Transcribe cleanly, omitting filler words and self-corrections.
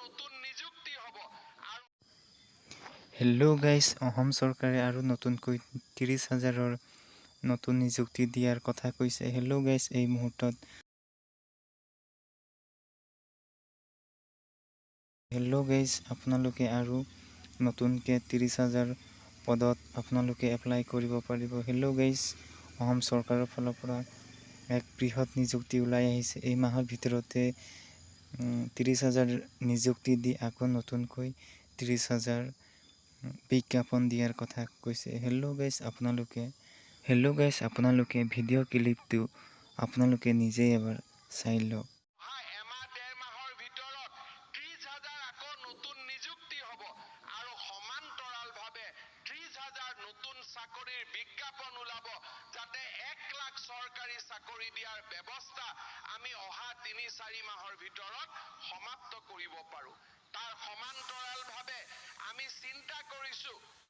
নতুন নিযুক্তি হ'ব আৰু হেল্ল' গাইজ, অসম চৰকাৰে আৰু নতুনকৈ 30 হাজাৰৰ নতুন নিযুক্তি দিয়াৰ কথা কৈছে। হেল্ল' গাইজ, এই মুহূৰ্তত হেল্ল' গাইজ, আপোনালোকে আৰু নতুনকৈ 30 হাজাৰ পদত আপোনালোকে এপ্লাই কৰিব পাৰিব। হেল্ল' গাইজ, অসম চৰকাৰৰ ফালৰ পৰা এক বৃহৎ নিযুক্তি ওলাই আহিছে। এই মাহৰ ভিতৰতে 30 হাজাৰ নিযুক্তি দি আকৌ নতুনকৈ 30 হাজাৰ বিজ্ঞাপন দিয়াৰ কথা কৈছে। হেল্ল' গাইজ, আপোনালোকে ভিডিঅ' ক্লিপটো আপোনালোকে নিজেই এবাৰ চাই লওক। অহা এমাহ ডেৰ মাহৰ ভিতৰত 30 হাজাৰ আকৌ নতুন নিযুক্তি হ'ব আৰু সমান্তৰালভাৱে 30 হাজাৰ নতুন চাকৰিৰ বিজ্ঞাপন ওলাব, যাতে 1 লাখ চৰকাৰী চাকৰি দিয়াৰ ব্যৱস্থা আমি অহা 3-4 মাহৰ ভিতৰত সমাপ্ত কৰিব পাৰোঁ। তাৰ সমান্তৰালভাৱে আমি চিন্তা কৰিছোঁ।